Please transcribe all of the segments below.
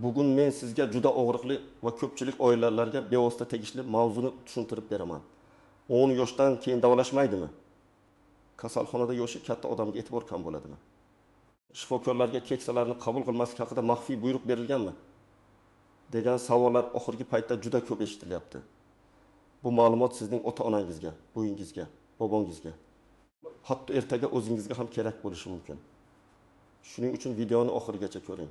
Bugun men sizga juda og'riqli va ko'pchilik oilalarga bevosita tegishli mavzuni tushuntirib beraman. 10 yoshdan keyin davolashmaydimi? Kasalxonada yoshi katta odamga e'tibor kam bo'ladimi? Shifokorlarga keksalarni qabul qilmaslik haqida maxfiy buyruq berilganmi? Degan savollar oxirgi paytda juda ko'p eshitilyapti. Bu ma'lumot sizning ota-onangizga, buvingizga, bobongizga, hatto ertaga o'zingizga ham kerak bo'lishi mumkin. Shuning uchun videoni oxirigacha ko'ring.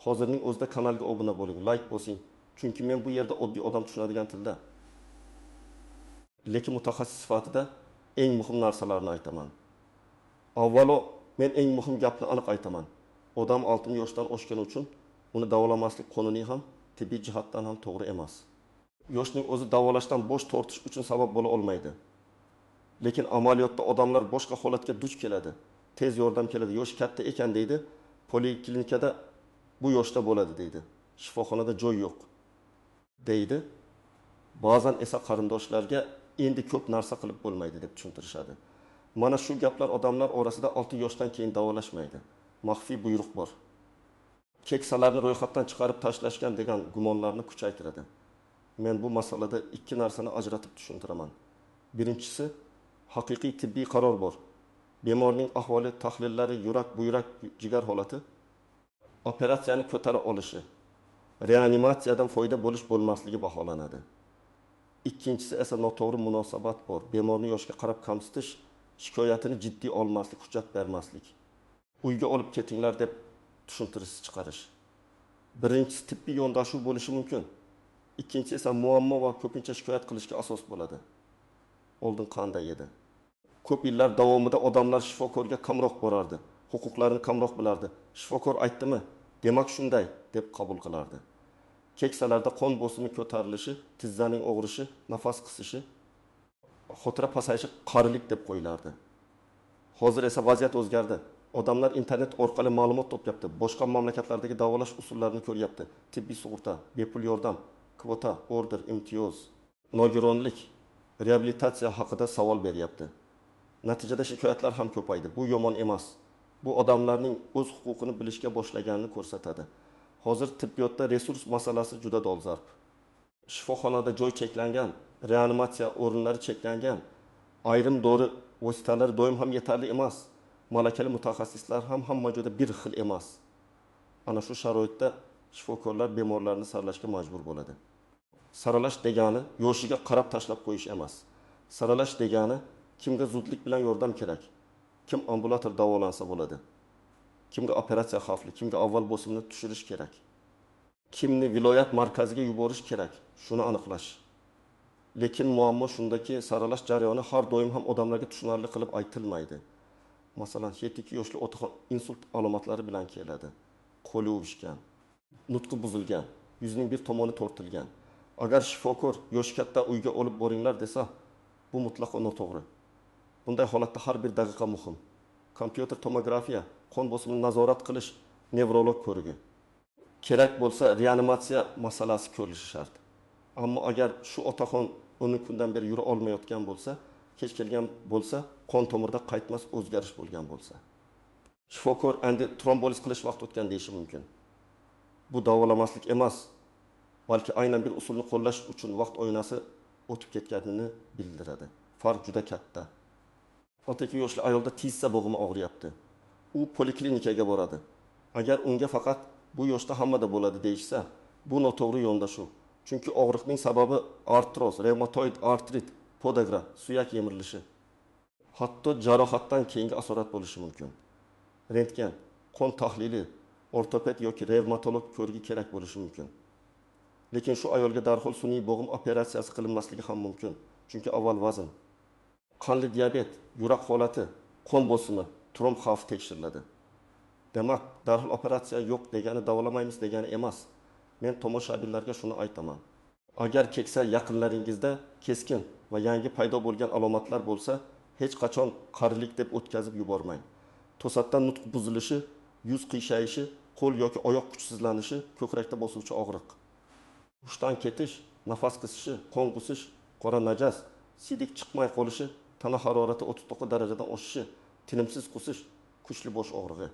Hozirning o'zida kanalga obuna bo'ling, like bosing, chunki men bu yerda oddiy odam tushunadigan tilda, lekin mutaxassis sifatida eng muhim narsalarni aytaman. Avvalo men eng muhim gapni aniq aytaman. Odam 60 yoshdan oshgani uchun uni davolamaslik qonuniy ham, tibbiy jihatdan ham to'g'ri emas. Yoshning o'zi davolashdan bosh tortish uchun sabab bo'la olmaydi. Lekin amaliyotda odamlar boshqa holatga duch keladi. Tez yordam keladi, yosh katta ekan deydi, poliklinikada bu yoshda bo'ladi deydi. Shifoxonada joy yo'q deydi. Ba'zan esa qarindoshlarga endi ko'p narsa qilib bo'lmaydi deb tushuntirishadi. Mana shu gaplar odamlar orasida 6 yoshdan keyin davolashmaydi. Maxfiy buyruq bor. Keksalarni ro'yxatdan chiqarib tashlashgan degan gumonlarni kuchaytiradi. Men bu masalada ikki narsani ajratib tushuntiraman. Birinchisi, haqiqiy tibbiy qaror bor. Bemorning ahvoli, tahlillari, yurak, buyrak, jigar holati, operatsiyani ko'tara olishi, reanimatsiyadan foyda bo'lish bo'lmasligi baholanadi. Ikkinchisi esa noto'g'ri munosabat bor. Bemorni yoshga qarab kamsitish, shikoyatini jiddiy olmaslik, hujjat bermaslik, uyga olib ketinglar deb tushuntirish chiqarish. Birinchisi tibbiy yondashuv bo'lishi mumkin. Ikkinchisi esa muammo va ko'pincha shikoyat qilishga asos bo'ladi. Oldin qanday edi? Ko'p yillar davomida odamlar shifokorga kamroq borardi, huquqlarini kamroq bilardi. Shifokor aytdimi, demak shunday deb qabul qilardi. Keksalarda qon bosimi ko'tarilishi, tizzaning og'rishi, nafas qisishi, xotira pasayishi qarilik deb qo'yilardi. Hozir esa vaziyat o'zgardi. Odamlar internet orqali ma'lumot topyapti, boshqa mamlakatlardagi davolash usullarini ko'ryapti. Tibbiy sug'urta, bepul yordam, kvota, order, imtiyoz, nogironlik, reabilitatsiya haqida savol beryapti. Natijada shikoyatlar ham ko'paydi. Bu yomon emas. Bu odamlarning o'z huquqini bilishga boshlaganini ko'rsatadi. Hozir tibbiyotda resurs masalasi juda dolzarb. Shifoxonada joy cheklangan, reanimatsiya o'rinlari cheklangan, ayrim dori vositalari doim ham yetarli emas. Malakali mutaxassislar ham hamma joyda bir xil emas. Ana shu sharoitda shifokorlar bemorlarni saralashga majbur bo'ladi. Saralash degani yoshiga qarab tashlab qo'yish emas. Saralash degani kimga zudlik bilan yordam kerak, kim ambulator davolansa bo'ladi, kimga operatsiya xavfli, kimga avval bosimni tushirish kerak, kimni viloyat markaziga yuborish kerak, shuni aniqlash. Lekin muammo shundaki, saralash jarayoni har doim ham odamlarga tushunarli qilib aytilmaydi. Masalan, 72 yoshli otaxon insult alomatlari bilan keladi. Qo'li uvishgan, nutqi buzilgan, yuzining bir tomoni tortilgan. Agar shifokor yoshi katta uyga olib boringlar desa, bu mutlaqo noto'g'ri. Bunday holatda har bir daqiqa muhim. Kompyuter tomografiya, qon bosimini nazorat qilish, nevrolog ko'rigi. Kerak bo'lsa reanimatsiya masalasi ko'rilishi shart. Ammo agar shu otaxon 10 kundan beri yura olmayotgan bo'lsa, kech kelgan bo'lsa, qon tomirda qaytmas o'zgarish bo'lgan bo'lsa, shifokor endi tromboliz qilish vaqti o'tgan deyishi mumkin. Bu davolamaslik emas, balki aynan bir usulni qo'llash uchun vaqt oynasi o'tib ketganini bildiradi. Farq juda katta. 62 yoshli ayolda tizza bo'g'imi og'riyapti. U poliklinikaga boradi. Agar unga faqat bu yoshda hammada bo'ladi deyishsa, bu noto'g'ri yondashuv. Chunki og'riqning sababi artroz, revmatoid artrit, podagra, suyak yemirilishi, hatto jarohatdan keyingi asorat bo'lishi mumkin. Rentgen, qon tahlili, ortoped yoki revmatolog ko'rigi kerak bo'lishi mumkin. Lekin shu ayolga darhol sun'iy bo'g'im operatsiyasi qilinmasligi ham mumkin. Chunki avval vazn, qanli diabet, yurak holati, qon bosimi, tromb xavfi tekshiriladi. Demak, darhol operatsiya yo'q degani davolamaymiz degani emas. Men tomoshabinlarga shuni aytaman. Agar keksa yaqinlaringizda keskin va yangi paydo bo'lgan alomatlar bo'lsa, hech qachon qarilik deb o'tkazib yubormang. To'satdan nutq buzilishi, yuz qiyshayishi, qo'l yoki oyoq kuchsizlanishi, ko'krakda bosuvchi og'riq, hushdan ketish, nafas qisishi, qon qusish, qora najas, sidik chiqmay qolishi, tana harorati 39 darajadan oshishi, tinimsiz qusish, kuchli bosh og'rig'i.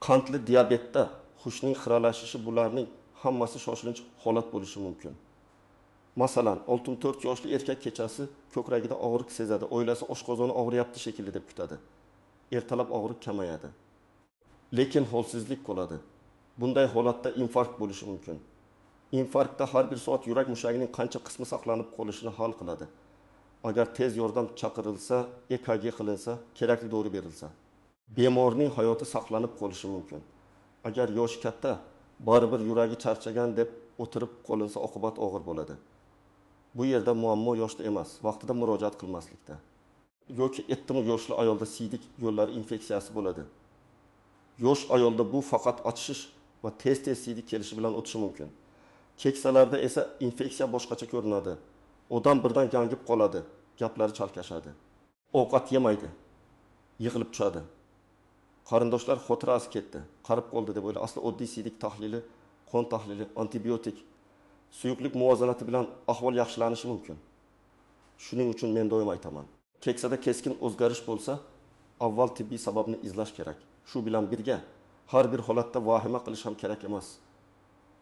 Qandli diabetda Hushning xiralashishi, bularning hammasi shoshilinch holat bo'lishi mumkin. Masalan, 64 yoshli erkak kechasi ko'kragida og'riq sezadi, oilasi oshqozoni og'riyapti shekilli deb kutadi. Ertalab og'riq kamayadi. Lekin holsizlik qoladi. Bunday holatda infarkt bo'lishi mumkin. Infarktda har bir soat yurak mushagining qancha qismi saqlanib qolishini hal qiladi. Agar tez yordam chaqirilsa, EKG qilinsa, kerakli dori berilsa, bemorning hayoti saqlanib qolishi mumkin. Agar yoshi katta, baribir yuragi charchagan deb o'tirib qolinsa, oqibat og'ir bo'ladi. Bu yerda muammo yoshda emas, vaqtida murojaat qilmaslikda. Yoki 70 yoshli ayolda siydik yo'llari infeksiyasi bo'ladi. Yosh ayolda bu faqat achishish va tez-tez siydik kelishi bilan o'tishi mumkin. Keksalarda esa infeksiya boshqacha ko'rinadi. Odam birdan gangib qoladi, gaplari chalkashadi. Ovqat yemaydi, yig'ilib tushadi. Qarindoshlar xotirasi ketdi, qarib qoldi deb o'ylaydi. Asli oddiy siydik tahlili, qon tahlili, antibiotik, suyuqlik muvozanati bilan ahvol yaxshilanishi mumkin. Shuning uchun men doim aytaman. Keksada keskin o'zgarish bo'lsa, avval tibbiy sababni izlash kerak. Shu bilan birga har bir holatda vahima qilish ham kerak emas.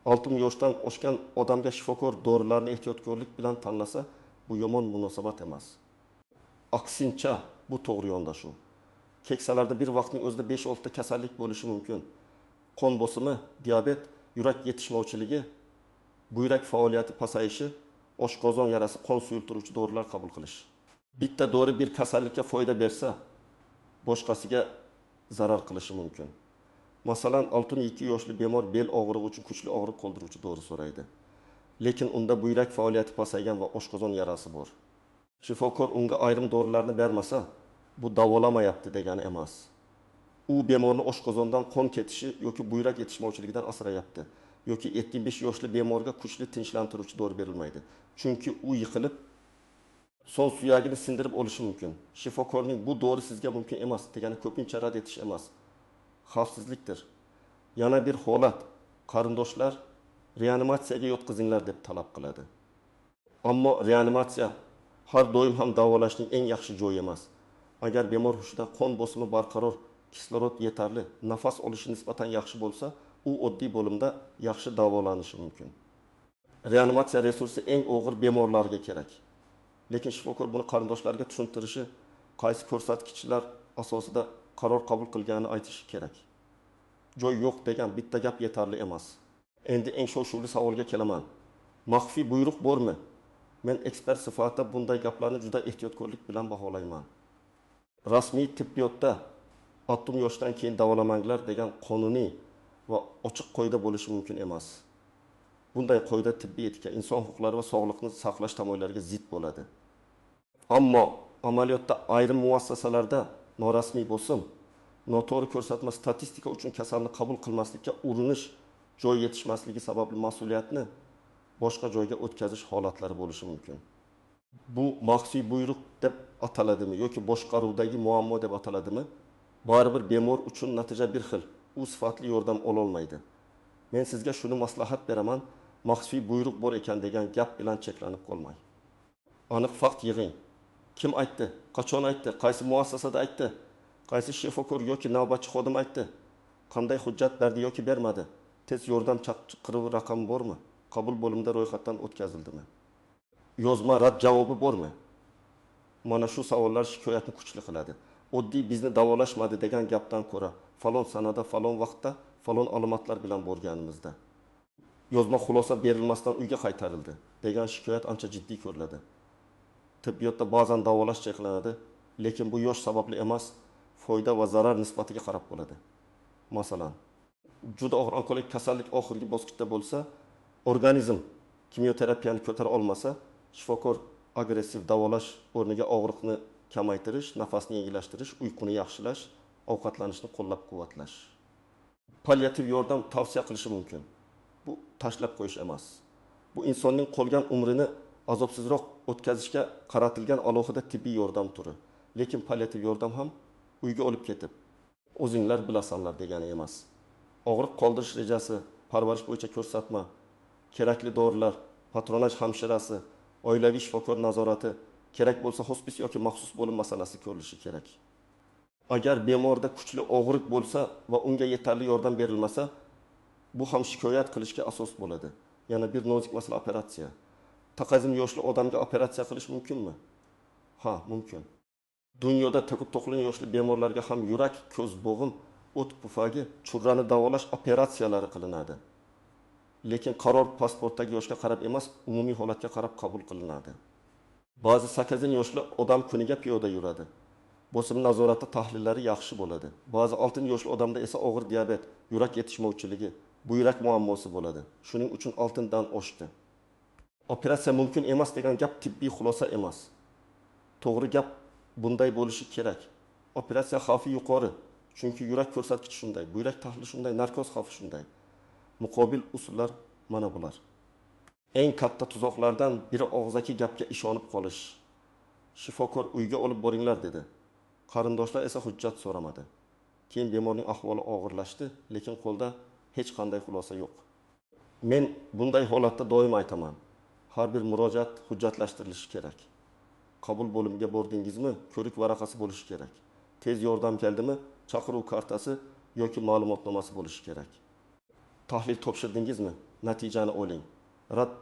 60 yoshdan oshgan odamga shifokor dorilarni ehtiyotkorlik bilan tanlasa, bu yomon munosabat emas. Aksincha, bu to'g'ri yondashuv. Keksalarda bir vaqtning o'zida 5-6 ta kasallik bo'lishi mumkin. Qon bosimi, diabet, yurak yetishmovchiligi, buyrak faoliyati pasayishi, oshqozon yarasi, qon suyultiruvchi dorilar qabul qilish. Bitta dori bir kasallikka foyda bersa, boshqasiga zarar qilishi mumkin. Masalan, 62 yoshli bemor bel og'rig'i uchun kuchli og'riq qoldiruvchi dori so'raydi. Lekin unda buyrak faoliyati pasaygan va oshqozon yarasi bor. Shifokor unga ayrim dorilarni bermasa, bu davolamayapti degani emas. U bemorni oshqozondan qon ketishi yoki buyrak yetishmovchiligidan asrayapti. Yoki 75 yoshli bemorga kuchli tinchlantiruvchi dori berilmaydi. Chunki u yiqilib, so'ng suyagini sindirib olishi mumkin. Shifokorning bu dori sizga mumkin emas degani ko'pincha rad etish emas, xavfsizlikdir. Yana bir holat, qarindoshlar reanimatsiyaga yotqizinglar deb talab qiladi. Ammo reanimatsiya har doim ham davolashning eng yaxshi joyi emas. Agar bemor hushida, qon bosimi barqaror, kislorod yetarli, nafas olishi nisbatan yaxshi bo'lsa, u oddiy bo'limda yaxshi davolanishi mumkin. Reanimatsiya resursi eng og'ir bemorlarga kerak. Lekin shifokor buni qarindoshlarga tushuntirishi, qaysi ko'rsatkichlar asosida qaror qabul qilganini aytishi kerak. Joy yo'q degan bitta gap yetarli emas. Endi eng shov-shuvli savolga kelaman. Maxfiy buyruq bormi? Men ekspert sifatida bunday gaplarni juda ehtiyotkorlik bilan baholayman. Rasmiy tibbiyotda 60 yoshdan keyin davolamanglar degan qonuniy va ochiq qoida bo'lishi mumkin emas. Bunday qoida tibbiy etika, inson huquqlari va sog'liqni saqlash tamoyillariga zid bo'ladi. Ammo amaliyotda ayrim muassasalarda norasmiy bosim, noto'g'ri ko'rsatma, statistika uchun kasalni qabul qilmaslikka urinish, joy yetishmasligi sababli mas'uliyatni boshqa joyga o'tkazish holatlari bo'lishi mumkin. Bu maxfiy buyruq deb ataladimi yoki boshqaruvdagi muammo deb ataladimi? Baribir bemor uchun natija bir xil, u sifatli yordam ololmaydi. Men sizga shuni maslahat beraman, maxfiy buyruq bor ekan degan gap bilan cheklanib qolmang. Aniq fakt yig'ing. Kim aytdi? Qachon aytdi? Qaysi muassasada aytdi? Qaysi shifokor yoki navbatchi xodim aytdi? Qanday hujjat berdi yoki bermadi? Tez yordam chaqiruv raqami bormi? Qabul bo'limida ro'yxatdan o'tkazildimi? Yozma rad javobi bormi? Mana shu savollar shikoyatni kuchli qiladi. Oddiy bizni davolashmadi degan gapdan ko'ra, falon sanada, falon vaqtda, falon alomatlar bilan borganimizda yozma xulosa berilmasdan uyga qaytarildi degan shikoyat ancha jiddiy ko'riladi. Tibbiyotda ba'zan davolash cheklanadi, lekin bu yosh sababli emas, foyda va zarar nisbatiga qarab bo'ladi. Masalan, juda og'ir onkologik kasallik oxirgi bosqichda bo'lsa, organizm kimyoterapiyani ko'tara olmasa, shifokor agressiv davolash o'rniga og'riqni kamaytirish, nafasni yengillashtirish, uyquni yaxshilash, ovqatlanishni qo'llab-quvvatlash. Palliativ yordam tavsiya qilishi mumkin. Bu tashlab qo'yish emas. Bu insonning qolgan umrini azobsizroq o'tkazishga qaratilgan alohida tibbiy yordam turi. Lekin palliativ yordam ham uyga olib ketib, o'zinglar bilasanlar degani emas. Og'riq qoldirish rejasi, parvarish bo'yicha ko'rsatma, kerakli dorilar, patronaj hamshirasi, oilaviy shifokor nazorati, kerak bo'lsa hospis yoki maxsus bo'lim masalasi ko'rilishi kerak. Agar bemorda kuchli og'riq bo'lsa va unga yetarli yordam berilmasa, Bu ham shikoyat qilishga asos bo'ladi. Yana bir nozik masala operatsiya. Takazin yoshli odamga operatsiya qilish mumkinmi? Ha, mumkin. Dunyoda 99 yoshli bemorlarga ham yurak, ko'z, bo'g'im, o't pufagi, churrani davolash operatsiyalari qilinadi. Lekin qaror pasportdagi yoshga qarab emas, umumiy holatga qarab qabul qilinadi. Ba'zi 80 yoshli odam kuniga piyoda yuradi. Bosim nazorati, tahlillari yaxshi bo'ladi. Ba'zi 6 yoshli odamda esa og'ir diabet, yurak yetishmovchiligi, buyrak muammosi bo'ladi. Shuning uchun 6dan oshdi. Operatsiya mumkin emas degan gap tibbiy xulosa emas. To'g'ri gap bunday bo'lishi kerak. Operatsiya xavfi yuqori, chunki yurak ko'rsatkichi shunday, buyrak tahlili shunday, narkoz xavfi shunday. Muqobil usullar mana bular. Eng katta tuzoqlardan biri og'zaki gapga ishonib qolish. Shifokor uyga olib boringlar dedi. Qarindoshlar esa hujjat so'ramadi. Keyin bemorning ahvoli og'irlashdi, lekin qo'lda hech qanday xulosa yo'q. Men bunday holatda doim aytaman. Har bir murojaat hujjatlashtirilishi kerak. Qabul bo'limiga bordingizmi, ko'rik varaqasi bo'lishi kerak. Tez yordam keldimi, chaqiruv kartasi yoki ma'lumotnomasi bo'lishi kerak. Tahlil topshirdingizmi, natijani oling. Rad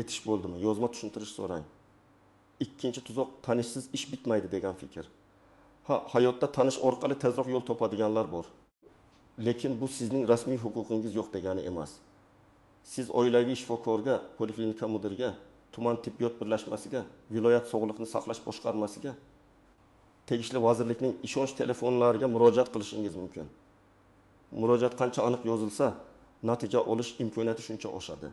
etish bo'ldimi, yozma tushuntirish so'rang. Ikkinchi tuzoq tanishsiz ish bitmaydi degan fikr. Ha, hayotda tanish orqali tezroq yo'l topadiganlar bor. Lekin bu sizning rasmiy huquqingiz yo'q degani emas. Siz oilaviy shifokorga, poliklinika mudiriga, tuman tibbiyot birlashmasiga, viloyat sog'liqni saqlash boshqarmasiga, tegishli vazirlikning ishonch telefonlariga murojaat qilishingiz mumkin. Murojaat qancha aniq yozilsa, natija olish imkoniyati shuncha oshadi.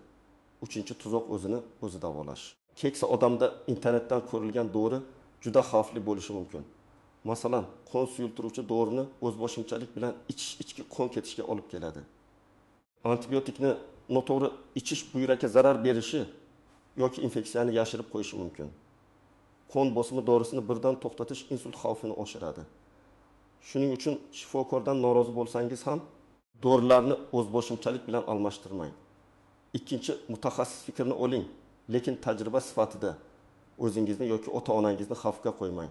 Uchinchi tuzoq o'zini o'zi davolash. Keksa odamda internetdan ko'rilgan dori juda xavfli bo'lishi mumkin. Masalan, qon suyultiruvchi dorini o'zboshimchalik bilan ichish ichki qon ketishga olib keladi. Antibiotikni noto'g'ri ichish buyrakka zarar berishi yoki infeksiyani yashirib qo'yishi mumkin. Qon bosimi dorisini birdan to'xtatish insult xavfini oshiradi. Shuning uchun shifokordan norozi bo'lsangiz ham dorilarni o'zboshimchalik bilan almashtirmang. Ikkinchi mutaxassis fikrini oling, lekin tajriba sifatida o'zingizni yoki ota-onangizni xavfga qo'ymang.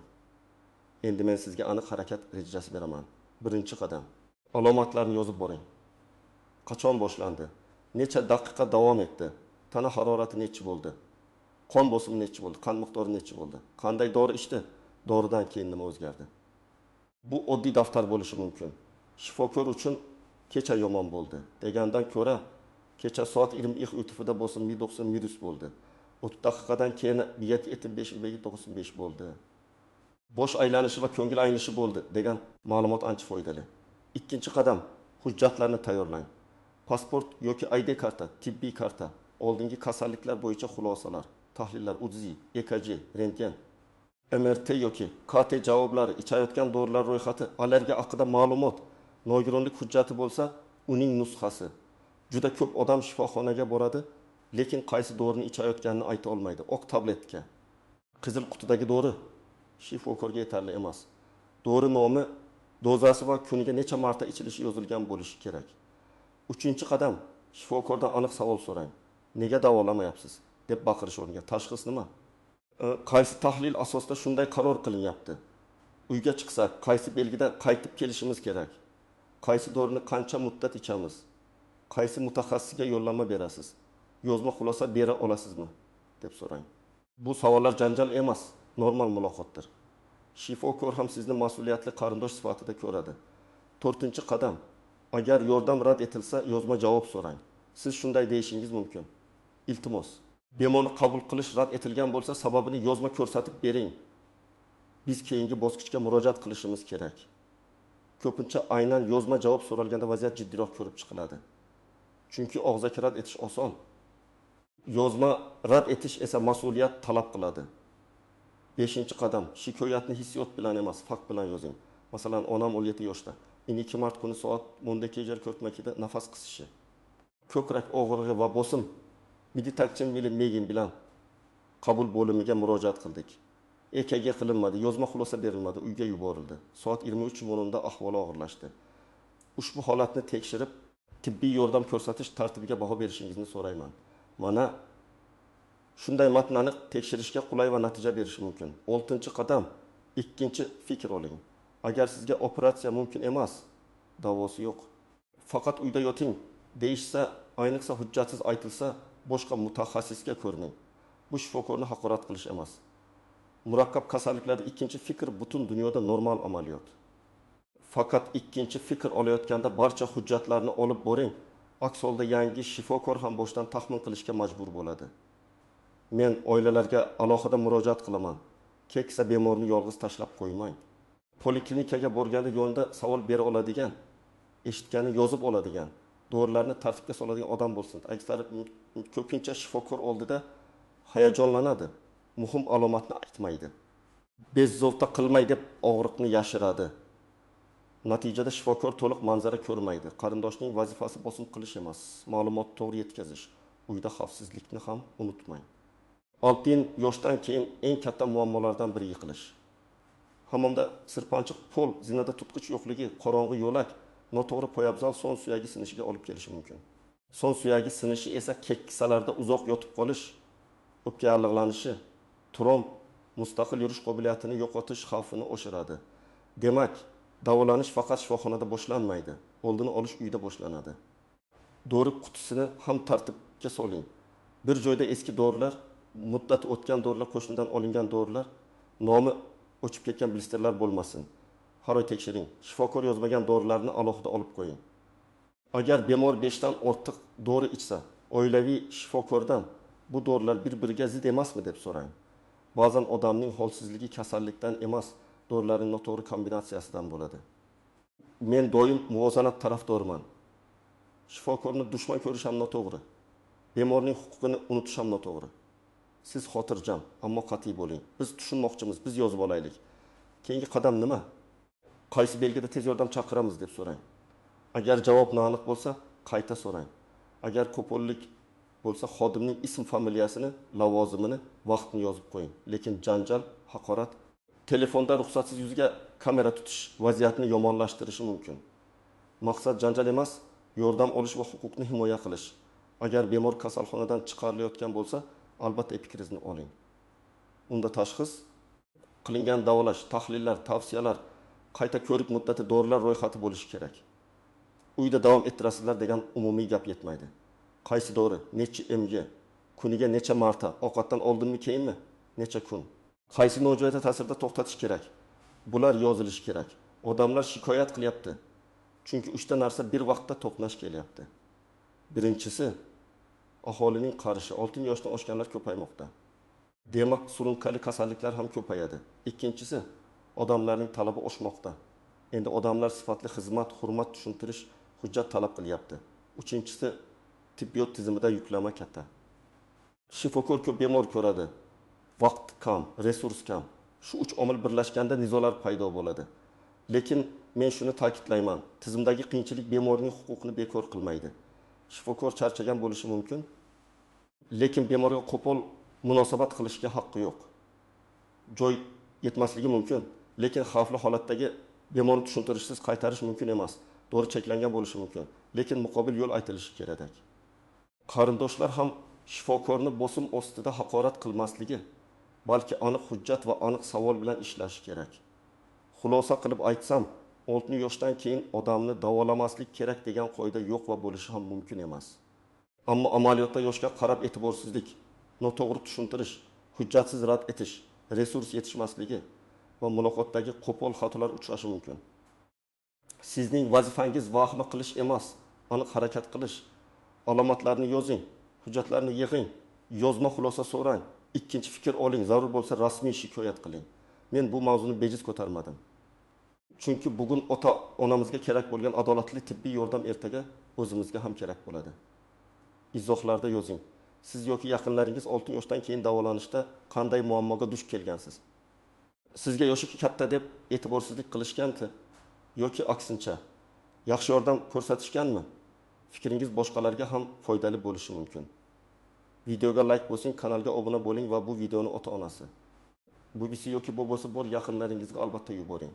Endi men sizga aniq harakat rejasi beraman. Birinchi qadam. Alomatlarni yozib boring. Qachon boshlandi? Necha daqiqa davom etdi? Tana harorati nechi bo'ldi? Qon bosimi nechi bo'ldi? Qand miqdori nechi bo'ldi? Qanday dori ichdi? Doridan keyin nima o'zgardi? Bu oddiy daftar bo'lishi mumkin. Shifokor uchun kecha yomon bo'ldi degandan ko'ra kecha soat 22:30da bosim 190 minus bo'ldi. 30 daqiqadan keyin 7.5 95 bo'ldi. Bosh aylanishi va ko'ngil aynishi bo'ldi degan ma'lumot ancha foydali. Ikkinchi qadam, hujjatlarni tayyorlang. Pasport yoki ID karta, tibbiy karta, oldingi kasalliklar bo'yicha xulosalar, tahlillar, UZI, EKG, rentgen, MRT yoki KT javoblari, ichayotgan dorilar ro'yxati, allergiya haqida ma'lumot, nogironlik hujjati bo'lsa, uning nusxasi. Juda ko'p odam shifoxonaga boradi, lekin qaysi dorini ichayotganini ayta olmaydi. Oq tabletka, qizil qutidagi dori shifokorga yetarli emas. Dori nomi, dozasi va kuniga necha marta ichilishi yozilgan bo'lishi kerak. Uchinchi qadam, shifokordan aniq savol so'rang. Nega davolamayapsiz deb baqirish o'rniga tashxis nima? Qaysi tahlil asosida shunday qaror qilinyapti? Uyga chiqsak, qaysi belgida qaytib kelishimiz kerak? Qaysi dorini qancha muddat ichamiz? Qaysi mutaxassisga yo'llanma berasiz? Yozma xulosa bera olasizmi? Deb so'rang. Bu savollar janjal emas, normal muloqotdir. Shifokor ham sizni mas'uliyatli qarindosh sifatida ko'radi. To'rtinchi qadam, agar yordam rad etilsa, yozma javob so'rang. Siz shunday deyishingiz mumkin: iltimos, bemorni qabul qilish rad etilgan bo'lsa, sababini yozma ko'rsatib bering. Biz keyingi bosqichga murojaat qilishimiz kerak. Ko'pincha aynan yozma javob so'ralganda vaziyat jiddiyroq ko'rib chiqiladi. Chunki og'zaki rad etish oson. Yozma rad etish esa mas'uliyat talab qiladi. Beshinchi qadam, shikoyatni hissiyot bilan emas, fakt bilan yozing. Masalan, onam 17 yoshda. 2 mart kuni soat 10da kejar ko'rtmakida nafas qisishi, ko'krak og'rig'i va bosim Meditakcin Megin bilan qabul bo'limiga murojaat qildik. EKG qilinmadi, yozma xulosa berilmadi, uyga yuborildi. Soat 23:00da ahvoli og'irlashdi. Ushbu holatni tekshirib, tibbiy yordam ko'rsatish tartibiga baho berishingizni so'rayman. Mana shunday matn aniq tekshirishga qulay va natija berishi mumkin. 6-qadam, ikkinchi fikr oling. Agar sizga operatsiya mumkin emas, davosi yo'q. Faqat uyda yoting Deyishsa, ayniqsa hujjatsiz aytilsa, boshqa mutaxassisga ko'rining. Bu shifokorni haqorat qilish emas. Murakkab kasalliklarda ikkinchi fikr butun dunyoda normal amaliyot. Faqat ikkinchi fikr olayotganda barcha hujjatlarni olib boring. Aks holda yangi shifokor ham boshdan taxmin qilishga majbur bo'ladi. Men oilalarga alohida murojaat qilaman. Keksa bemorni yolg'iz tashlab qo'ymang. Poliklinikaga borganda yonida savol bera oladigan, eshitganini yozib oladigan, dorilarni tartibga soladigan odam bo'lsin. Aksar ko'pincha shifokor oldida hayajonlanadi, muhim alomatni aytmaydi. Bezovta qilmay deb og'riqni yashiradi. Natijada shifokor to'liq manzara ko'rmaydi. Qarindoshning vazifasi bosim qilish emas, ma'lumot to'g'ri yetkazish. Uyda xavfsizlikni ham unutmang. 6 yoshdan keyin eng katta muammolardan biri yiqilish. Hammomda sirpanchiq pol, zinada tutqich yo'qligi, qorong'i yo'lak, noto'g'ri poyabzal so'ng suyagi sinishiga olib kelishi mumkin. So'ng suyagi sinishi esa keksalarda uzoq yotib qolish, o'pka yallig'lanishi, tromb, mustaqil yurish qobiliyatini yo'qotish xavfini oshiradi. Demak, davolanish faqat shifoxonada boshlanmaydi, oldini olish uyda boshlanadi. Dori qutisini ham tartibga soling. Bir joyda eski dorilar, muddati o'tgan dorilar, qo'shnidan olingan dorilar, nomi o'chib ketgan blisterlar bo'lmasin. Har oy tekshiring. Shifokor yozmagan dorilarni alohida olib qo'ying. Agar bemor 5 dan ortiq dori ichsa, oilaviy shifokordan bu dorilar bir-biriga zid emasmi deb so'rang. Ba'zan odamning holsizligi kasallikdan emas, dorilarning noto'g'ri kombinatsiyasidan bo'ladi. Men doim muvozanat tarafdoriman. Shifokorni dushman ko'rish ham noto'g'ri. Bemorning huquqini unutish ham noto'g'ri. Siz xotirjam, ammo qat'iy bo'ling. Biz tushunmoqchimiz, biz yozib olaylik. Keyingi qadam nima? Qaysi belgida tez yordam chaqiramiz deb so'rang. Agar javob noaniq bo'lsa, qayta so'rang. Agar qo'pollik bo'lsa, xodimning ism familiyasini, lavozimini, vaqtini yozib qo'ying. Lekin janjal, haqorat, telefonda ruxsatsiz yuzga kamera tutish vaziyatni yomonlashtirishi mumkin. Maqsad janjal emas, yordam olish va huquqni himoya qilish. Agar bemor kasalxonadan chiqarilayotgan bo'lsa, albatta epikrizni oling. Unda tashxis, qilingan davolash, tahlillar, tavsiyalar, qayta ko'rik muddati, dorilar ro'yxati bo'lishi kerak. Uyda davom ettirasizlar degan umumiy gap yetmaydi. Qaysi dori, necha mg, kuniga necha marta, ovqatdan oldinmi keyinmi, necha kun, qaysi nojo'ya ta'sirda to'xtatish kerak. Bular yozilishi kerak. Odamlar shikoyat qilyapti. Chunki 3 ta narsa bir vaqtda to'qnash kelyapti. Birinchisi, aholining qarishi, 6 yoshdan oshganlar ko'paymoqda. Demak, surunkali kasalliklar ham ko'payadi. Ikkinchisi, odamlarning talabi oshmoqda. Endi odamlar sifatli xizmat, hurmat, tushuntirish, hujjat talab qilyapti. Uchinchisi, tibbiyot tizimida yuklama katta. Shifokor ko'p bemor ko'radi. Vaqt kam, resurs kam. Shu 3 omil birlashganda nizolar paydo bo'ladi. Lekin men shuni ta'kidlayman, tizimdagi qiyinchilik bemorning huquqini bekor qilmaydi. Shifokor charchagan bo'lishi mumkin, lekin bemorga qo'pol munosabat qilishga haqqi yo'q. Joy yetmasligi mumkin, lekin xavfli holatdagi bemorni tushuntirishsiz qaytarish mumkin emas. Dori cheklangan bo'lishi mumkin, lekin muqobil yo'l aytilishi kerak. Qarindoshlar ham shifokorni bosim ostida haqorat qilmasligi, balki aniq hujjat va aniq savol bilan ishlashi kerak. Xulosa qilib aytsam, 6 yoshdan keyin odamni davolamaslik kerak degan qoida yo'q va bo'lishi ham mumkin emas. Ammo amaliyotda yoshga qarab e'tiborsizlik, noto'g'ri tushuntirish, hujjatsiz rad etish, resurs yetishmasligi va muloqotdagi qo'pol xatolar uchrashi mumkin. Sizning vazifangiz vahima qilish emas, aniq harakat qilish. Alomatlarni yozing, hujjatlarni yig'ing, yozma xulosa so'rang, ikkinchi fikr oling, zarur bo'lsa rasmiy shikoyat qiling. Men bu mavzuni bejiz ko'tarmadim. Chunki bugun ota-onamizga kerak bo'lgan adolatli tibbiy yordam ertaga o'zimizga ham kerak bo'ladi. Izohlarda yozing. Siz yoki yaqinlaringiz 6 yoshdan keyin davolanishda qanday muammoga duch kelgansiz? Sizga yoshi katta deb e'tiborsizlik qilishganmi yoki aksincha yaxshi yordam ko'rsatishganmi? Fikringiz boshqalarga ham foydali bo'lishi mumkin. Videoga like bosing, kanalga obuna bo'ling va bu videoni ota-onasi, buvisi yoki bobosi bor yaqinlaringizga albatta yuboring.